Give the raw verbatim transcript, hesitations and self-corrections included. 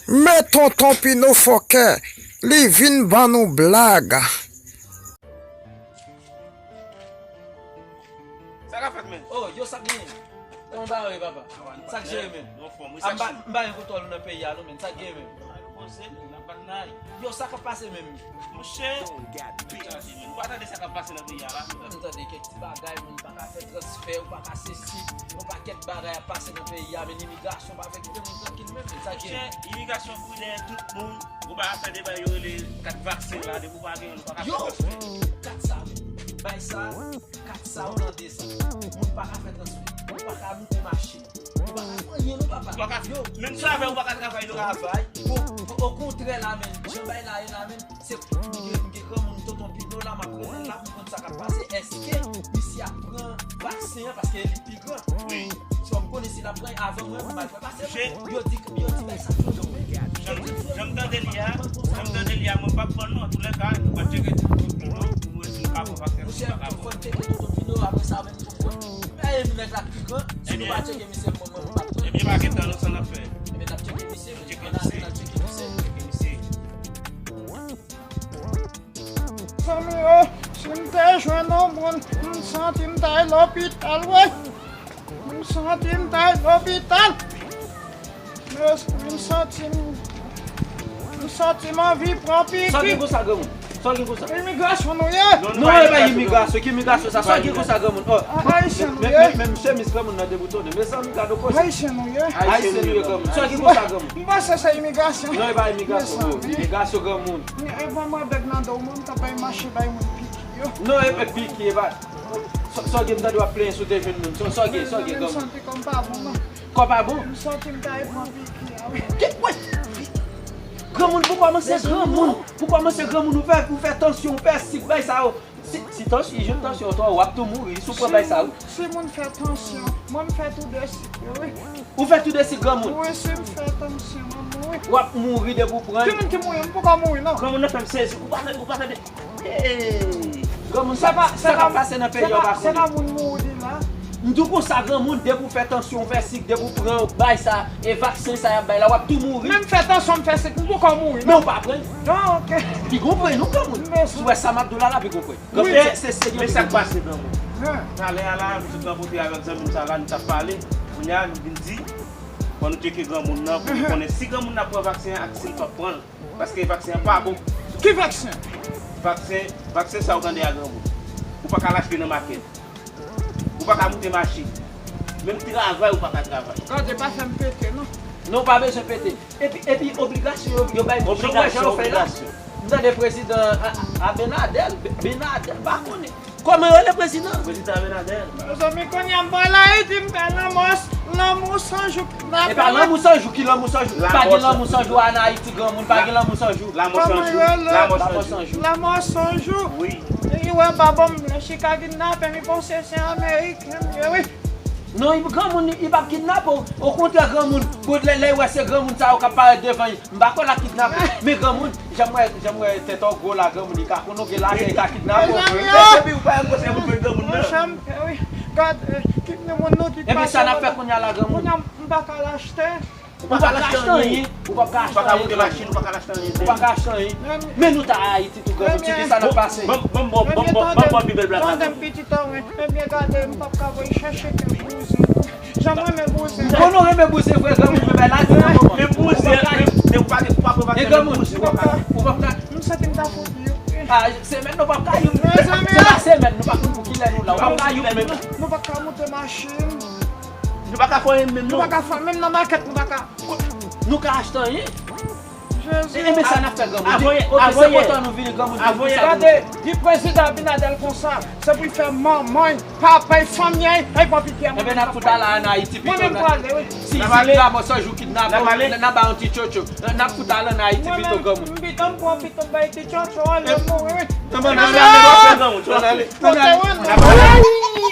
Men Tonton Pino fòkè, li vin ban nou blag. Sa k ap fèt, men? Oh, yo, sa k genyen? Kòman bagay yo ye, papa? Sa k jere, men? M pa gen kontwòl nan peyi a, non, men. Sa k genyen, men? Yo, sa k ap pase, men? Monchè, ou pa tande sa k ap pase nan peyi a la? M tande kèk ti bagay, moun pa ka fè transfè, ou pa ka sesi, yon pakèt bagay ap pase nan peyi a, men imigrasyon pa vle kite moun trankil menm, men sa k gen. Monchè, imigrasyon kouri dèyè tout moun, ou pa ka fè de bagay yo rele kat vaksen la, depi ou pa gen youn, ou pa ka fè transfè. Yo, kat sa, bay sa, kat sa, ou tande sa, moun pa ka fè transfè, ou pa ka moute machin. Ou pa ka fè anyen non, papa. Ou pa ka, yo, menm travay, ou pa ka travay non. Travay. Bon, okontrè la, men, jan bay la ye la, men, se, m gen, m gen granmoun Tonton Pino la, m ap rele l la pou m konn sa k ap pase. Èske misye ap pran vaksen an paske li pi gran? Wi. Fò m konnen si l ap pran avan mwen, pou m al fè pase mwen. Yo di, yo di bay sa tonton. Jan, jan m tande li a, jan m tande li a, mwen p ap pran l non. Antoulèka, nou pral tcheke Tonton Pino pou nou wè si nou ka pran vaksen, si nou pa ka pran. Monchè, fò n tcheke Tonton Pino, apre sa, men, Ebyen, nèg la pi gran, si nou pa tcheke misye, mwen, mwen, mwen pa pran. Ebyen, pa gen tan non, sa n ap fè. Ebyen, n ap tcheke misye, men. Tcheke misye. Tcheke misye. Zanmi yo, si m te jwenn yon moun, m santi m t al lopital, wi. M santi m t al lopital. Mezanmi, m santi m, m santi m anvi pran piki. Sa w gen konsa, granmoun? Sa w gen konsa? Imigrasyon nou ye? Non, e pa imigrasyon. Ki imigrasyon sa? Sa w gen konsa, granmoun? Oh, Ayisyen nou ye? Men, men, men chemiz granmoun nan deboutonnen. Mezanmi, gade w koze. Ayisyen nou ye? Ayisyen nou ye, granmoun. Sa w gen konsa, granmoun? M panse se imigrasyon. Non, e pa imigrasyon, bro. Imigrasyon, granmoun. E ban mwen bèg nan do w, mwen, m t ap bay mache bay moun piki yo. Non, e pa piki, e pa. Sa, sa w gen, m tande w ap plenyen si w te jwenn moun. Sa, sa w gen, sa w gen, granmoun? M santi kò m pa bon, non. Kò pa bon? M santi m ta pran piki a, wi. Ki, wè, granmoun, pou kòmanse granmoun, pou kòmanse granmoun, ou fè, ou fè tansyon, ou fè sik, bay sa yo. Si, si tansyon, jwenn tansyon twò, w ap tou mouri, si w pran bay sa yo. Si moun fè tansyon, mwen m fè tou de sik yo, wi. Ou fè tou de sik, granmoun? Wi, si m fè tansyon, m ap mouri. W ap mouri depi w pran. Ki moun ki mouri? M poko mouri, non. Granmoun nan fè m sezi, ou pa, ou pa tande. Hey, granmoun, sa pa, sa k ap pase nan peyi a, w pa konnen. Se pa moun mouri la. M di w konsa, granmoun, depi w fè tansyon, w fè sik, depi w pran bay sa, e vaksen sa y ap bay la, w ap tou mouri. Men m fè tansyon, m fè sik, m poko mouri, non. Men w pa pran. Non, ok. Pi gon pwen, non, granmoun. Si w wè sa m ap di w la, la, pi gon pwen. Granmoun, se, se serye. Men sa k pase, granmoun? Talè a la, m sot rankontre avèk zanmi m sa la, nou t ap pale. Kounye a, nou vin di, fò nou tcheke granmoun nan, pou nou konnen si granmoun nan pran vaksen an ak si l p ap pran l. Paske vaksen an pa bon. Ki vaksen? Vaksen, vaksen sa ou tande a, granmoun. Ou pa ka l achte nan makèt. Ou pa ka moute machin. Menm travay ou pa ka travay. Gade, pa fè m pete, non. Non, ou pa bezwen pete. Epi, epi obligasyon yo, yo bay moun. Obligasyon, obligasyon. M tande prezidan a, a, Abinader, Be-, Binader, m pa konnen. Kòman yo rele prezidan? Prezidan Abinader. Mezanmi, kounye a m pral Ayiti, m fè lanmò, lanmò san jou. E pa lanmou san jou, ki lanmou san jou? Pa gen lanmou san jou an Ayiti, granmoun, pa gen lanmou san jou. Lanmò san jou. Lanmò san jou. Lanmò san jou. Wi. Li wè pa bon, m chita kidnape, m panse se Ameriken m ye, wi. Non, granmoun, li p ap kidnape w. Okontrè, granmoun, bon, lè, lè l wè se granmoun sa yo k ap parèt devan li, m pa kwè l ap kidnape w. Men granmoun, jan m wè, jan m wè tèt ou gwo la, granmoun, li ka konn ou gen lajan, li ka kidnape w. Mezanmi, oh! Depi ou pa yon kote pou jwenn granmoun nan. Monchè, m pè, wi. Gad, eh, kidnè moun nou ki pase. Ebyen, sa n ap fè kounye a la, granmoun? Kounye a, m pa ka al achte. Ou pa ka al achte anyen. Ou pa ka achte anyen. Ou pa ka moute machin, ou pa ka al achte anyen. Ou pa ka achte anyen. Men nou ta Ayiti tou, granmoun, ti ki sa n ap pase. Ban m, ban m, ban m, ban m, ban m, ban m pi bèl blag la. Tande m pitit an, wi. Ebyen, gade, m p ap ka voye chèche kèk bouzen. Jan m renmen bouzen. Bon, nou renmen bouzen vre, granmoun, men bay la di nan moman. Men bouzen, men, men ou pa, ou pa pran vaksen, men bouzen, ou pa ka. Ou p ap ka. M santi m ta fout youp. Ah, semèn nou p ap ka youp. Mezanmi, se pa semèn, nou pa konn pou kilè nou la. Ou p ap ka youp menm. Nou p ap ka moute machin. Nou pa ka fè anyen menm, non. Nou pa ka fè, menm nan makèt, nou pa ka. Nou ka achte anyen? Jezi. E, e men sa n ap fè, granmoun? Di, ok, se kontan nou vini, granmoun, vini pou sa. Gade, di prezidan Abinader konsa, se pou l fè manman l, papa l, fanmi l, l pran piki a. Ebyen, n ap fout al an Ayiti pito. Mwen menm prale, wi. Si, si lanmò san jou kidnape w, n ap bay yon ti tchotcho. N ap fout al an Ayiti pito, granmoun. Mwen menm, m pito, m pran pito, m bay ti tchotcho, ale mouri, wi. Ann ale, ann ale, ann ale. Ann ale.